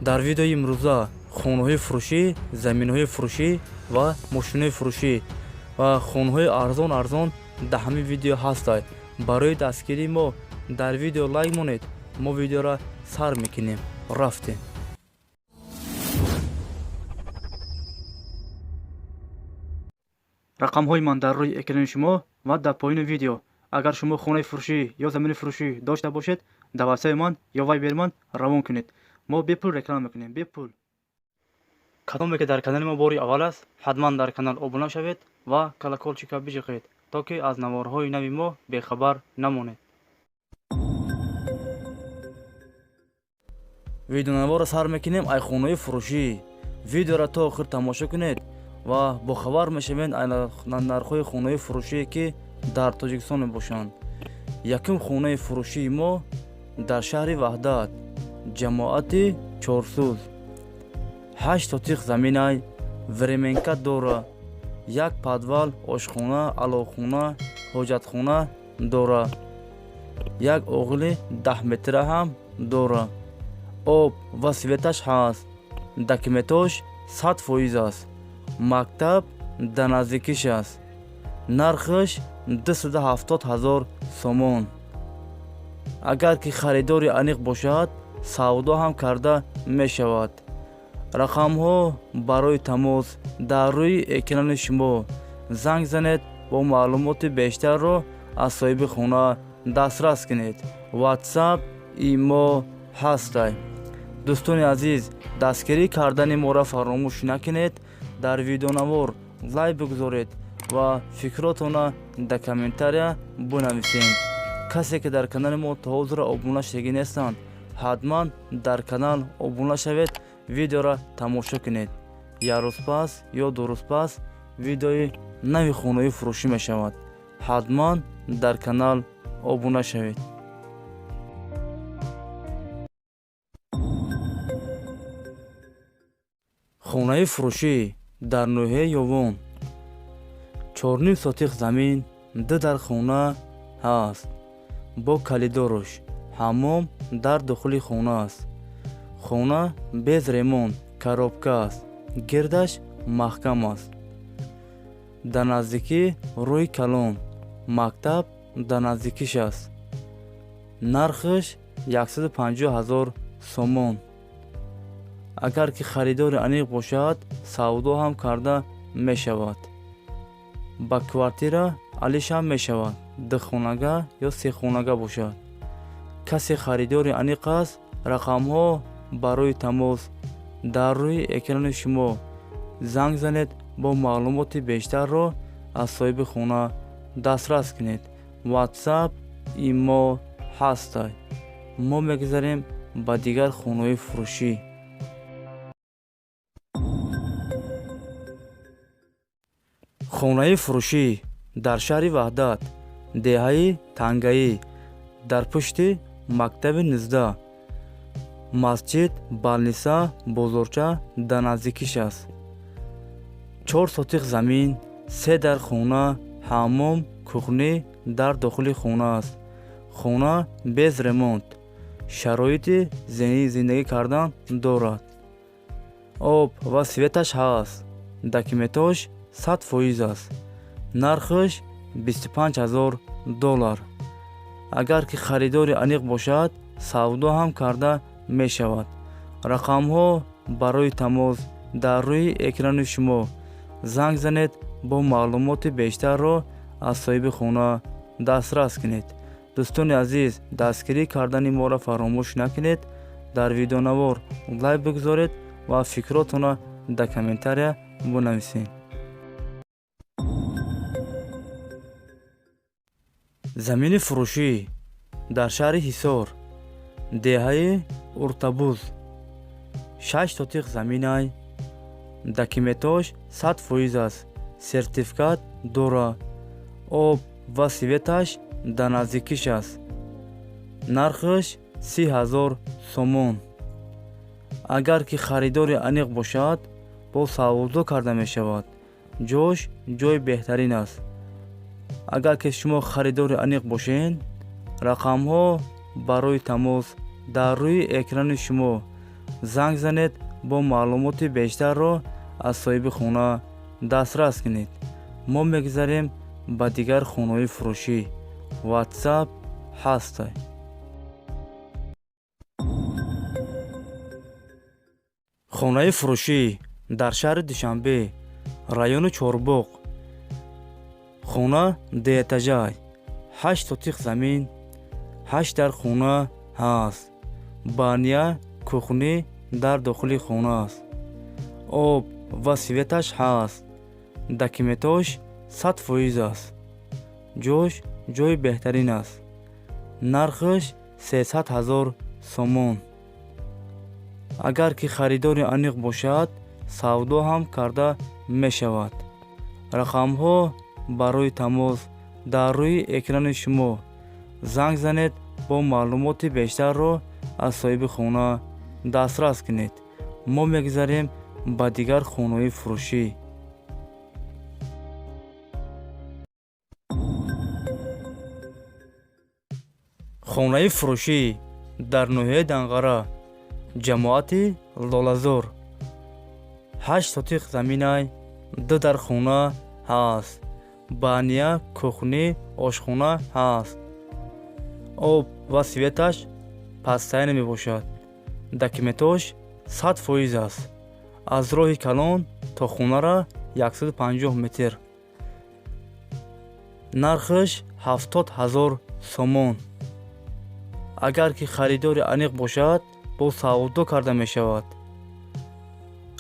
Дар видеои имрӯза хонаҳои фурӯшӣ, заминҳои фурӯшӣ ва мошинои фурӯшӣ ва хонаҳои арзон арзон дар ҳамин видео ҳастад. Барои дастгирии мо дар видео лайк монед. Мо видеоро сар мекунем. Рафтем. Рақамҳои ман дар рӯи экрани шумо ва дар поёни видео. Агар шумо хонаи фурӯшӣ ё замини фурӯшӣ дошта бошед, дар ватсапи ман ё вайбери ман равон кунед. Мо бепул реклама мекунем, бепул. Кадоме ки дар канали мо бори аввал аст, ҳатман дар канал обуна шавед ва колокольчика биҷиқед, то ки аз наворҳои нави мо бехабар намонед. Видеонаворро сар мекунем ай хонаи фурӯшӣ. Видеоро то охир тамошо кунед ва бохабар мешавед ай нархҳои хонаи фурӯшие, ки дар Тоҷикистон мебошанд. Якум хонаи фурӯшии мо дар шаҳри Ваҳдат, ҷамоати Чорсуз. 8 сотих заминай, временка дора, як подвал, ошхона, аловхона, ҳоҷатхона дора, як оғили 10 метра ҳам дора. Об ва светаш ҳаст, документош 100% аст. Мактаб дар наздикиш аст. Нархаш 270 000 сомон. Агар ки харидори аниқ бошад, савдо ҳам карда мешавад. Рақамҳо барои тамос дар рӯи экрани шумо. Занг занед, бо маълумоти бештарро аз соҳиби хона дастрас кунед. Ватсап, имо ҳастай. Дӯстони азиз, дастгирӣ кардани моро фаромӯш накунед. Дар видеонавор лайк бигузоред ва фикротонро дар комментария бинависед. Касе ки дар канали мо то ҳозира обуна шудагӣ нестанд, ҳатман дар канал обуна шавед, видеоро тамошо кунед. Як рӯз пас ё 2 рӯз пас видеои нави хонаи фурӯшӣ мешавад. Ҳатман дар канал обуна шавед. Хонаи фурӯшӣ дар ноҳияи Ёвон, 4,5 сотих замин, ду дар хона ҳаст бо калидорош, ҳаммом дар дохили хона аст. Хона без ремонт, коробка аст, гирдаш маҳкам аст. Дар наздикӣ рӯи калон, мактаб дар наздикиш аст. Нархаш 150 000 сомон. Агар ки харидори аниқ бошад, савдо ҳам карда мешавад. Ба квартира алишам мешавад, духонага ё сехонага бошад. Касе харидори аниқ аст, рақамҳо барои тамос дар рӯи экрани шумо. Занг занед, бо маълумоти бештарро аз соҳиби хона дастрас кунед. Ватсап, имо ҳастай. Мо мегузарем ба дигар хонаҳои фурӯшӣ. Хонаи фурӯшӣ дар шаҳри Ваҳдат, деҳаи Тангаӣ, дар пушти мактаби 19, масҷид, больница, бозорча дар наздикиш аст. 4 сотих замин, се дар хона, ҳаммом, кухня дар дохили хона аст. Хона без ремонт, шароити зиндагӣ кардан дорад. Об ва светаш ҳаст, документош 100% аст. Нархаш 25 000 доллар. Агар ки харидори аниқ бошад, савдо ҳам карда мешавад. Рақамҳо барои тамос дар рӯи экрани шумо. Занг занед, бо маълумоти бештарро аз соҳиби хона дастрас кунед. Дӯстони азиз, дастгирӣ кардани моро фаромӯш накунед. Дар видеонавор лайк бигузоред ва фикротонро дар комментария бинависед. Замини фурӯшӣ дар шаҳри Ҳисор, деҳаи Уртабуз, 6 сотих заминай, документош 100% аст, сертификат дора, об ва светаш дар наздикиш аст. Нархаш 30 000 сомон. Агар ки харидори аниқ бошад, бо савдо карда мешавад. Ҷош ҷои беҳтарин аст. Агар ки шумо харидори аниқ бошед, рақамҳо барои тамос дар рӯи экрани шумо. Занг занед, бо маълумоти бештарро аз соҳиби хона дастрас кунед. Мо мегузарем ба дигар хонаҳои фурӯшӣ. WhatsApp ҳастай. Хонаи фурӯшӣ дар шаҳри Душанбе, райони Чорбоғ. Хона дуэтажай, 8 сотих замин, ҳашт дар хона ҳаст. Баня, кухня дар дохили хона аст. Об ва светаш ҳаст. Документош 100% аст. Ҷош ҷои беҳтарин аст. Нархаш 300 000 сомон. Агар ки харидори аниқ бошад, савдо ҳам карда мешавад. Рақамҳо барои тамос дар рӯи экрани шумо. Занг занед, бо маълумоти бештарро аз соҳиби хона дастрас кунед. Мо мегузарем ба дигар хонаҳои фурӯшӣ. Хонаи фурӯшӣ дар ноҳияи Данғара, ҷамоати Лолазор. 8 сотих заминай, ду дар хона ҳаст. Баня, кухня, ошхона ҳаст. Об ва светаш постоянно мебошад. Документош 100% аст. Аз роҳи калон то хонара 150 метр. Нархаш 70 000 сомон. Агар ки харидори аниқ бошад, бо савдо карда мешавад.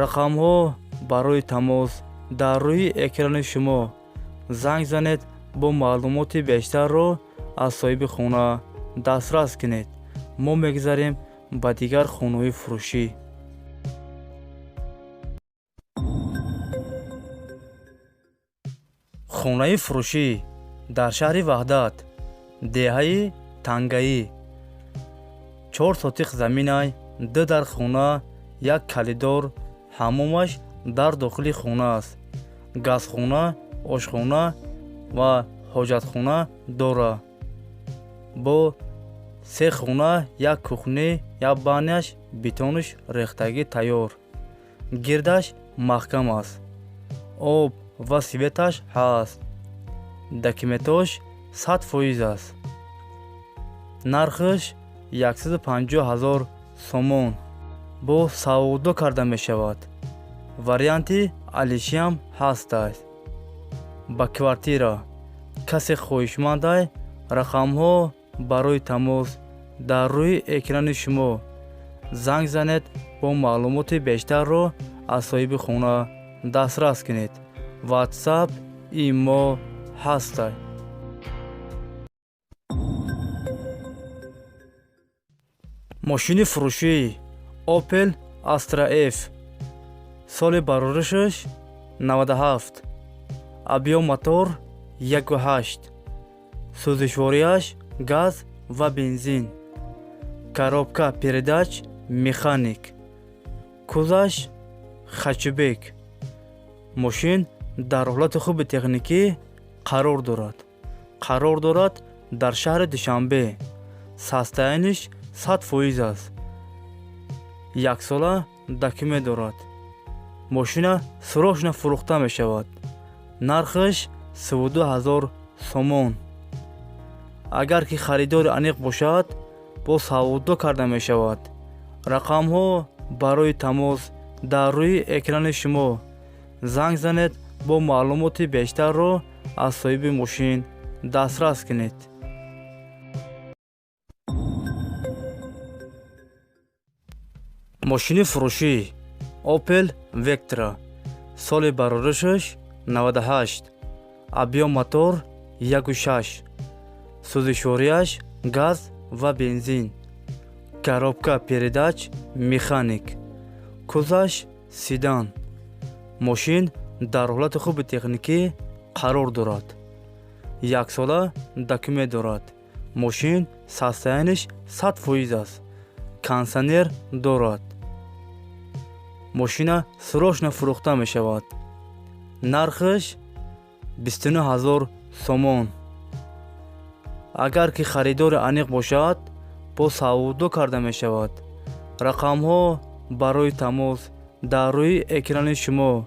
Рақамҳо барои тамос дар рӯи экрани шумо. Занг занед, бо маълумоти бештарро аз соҳиби хона дастрас кунед. Мо мегузарем ба дигар хонаҳои фурӯшӣ. Хонаи фурӯшӣ дар шаҳри Ваҳдат, деҳаи Тангаӣ. 4 сотих заминай, ду дар хона, як коридор, ҳаммомаш дар дохили хона аст. Газхона, ошхона ва ҳоҷатхона дорад. Бо се хона, як кухня, як баняш, бетонаш рехтагӣ тайёр. Гирдаш маҳкам аст. Об ва светаш ҳаст. Документош 100% аст. Нархаш 150 000 сомон. Бо савдо карда мешавад. Варианти алишиам ҳастад. Ба квартира касе хоҳишмандай, рақамҳо барои тамос дар рӯи экрани шумо. Занг занед, бо маълумоти бештарро аз соҳиби хона дастрас кунед. WhatsApp, имо ҳастай. Мошини фурӯшӣ Opel Astra F, соли бароришаш 97, объём мотор 1,8, сӯзишвориаш газ ва бензин, коробка передач механик, кузоваш хэтчбек. Мошин дар ҳолати хуби техникӣ қарор дорад. Қарор дорад дар шаҳри Душанбе. Состоянияш 100% аст. Яксола документ дорад. Мошина срочно фурӯхта мешавад. Нархаш 32 000 сомон. Агар ки харидори аниқ бошад, бо савдо карда мешавад. Рақамҳо барои тамос дар рӯи экрани шумо. Занг занед, бо маълумоти бештарро аз соҳиби мошин дастрас кунед. Мошини фурӯшӣ Opel Vectra, соли бароришаш 98, объём мотор 1,6, сӯзишвориаш газ ва бензин, коробка передач механик, кузоваш седан. Мошин дар ҳолати хуби техникӣ қарор дорад. Яксола документ дорад. Мошин состоянияш 100% аст. Кондитсионер дорад. Мошина срочно фурӯхта мешавад. Нархаш 29 000 сомон. Агар ки харидори аниқ бошад, бо савдо карда мешавад. Рақамҳо Барои тамос дар рӯи экрани шумо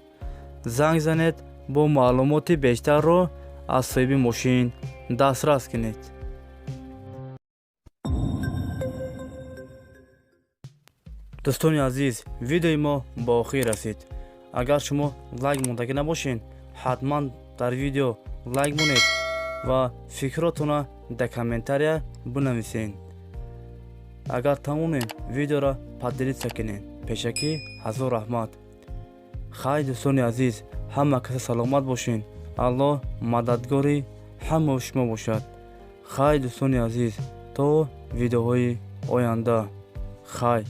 занг занед, бо маълумоти бештарро аз соҳиби мошин дастрас кунед. Дӯстони азиз, видеои мо ба охир расид. Агар шумо лайк мондагӣ набошед, ҳатман дар видео лайк монед ва фикротонро дар комментария бинависед. Агар тавонед, видеоро поделиться кунед. Пешакӣ ҳазор раҳмат. Хай, дӯстони азиз, ҳама каса саломат бошед. Аллоҳ мададгори ҳамаи шумо бошад. Хай, дӯстони азиз, то видеоҳои оянда. Хай.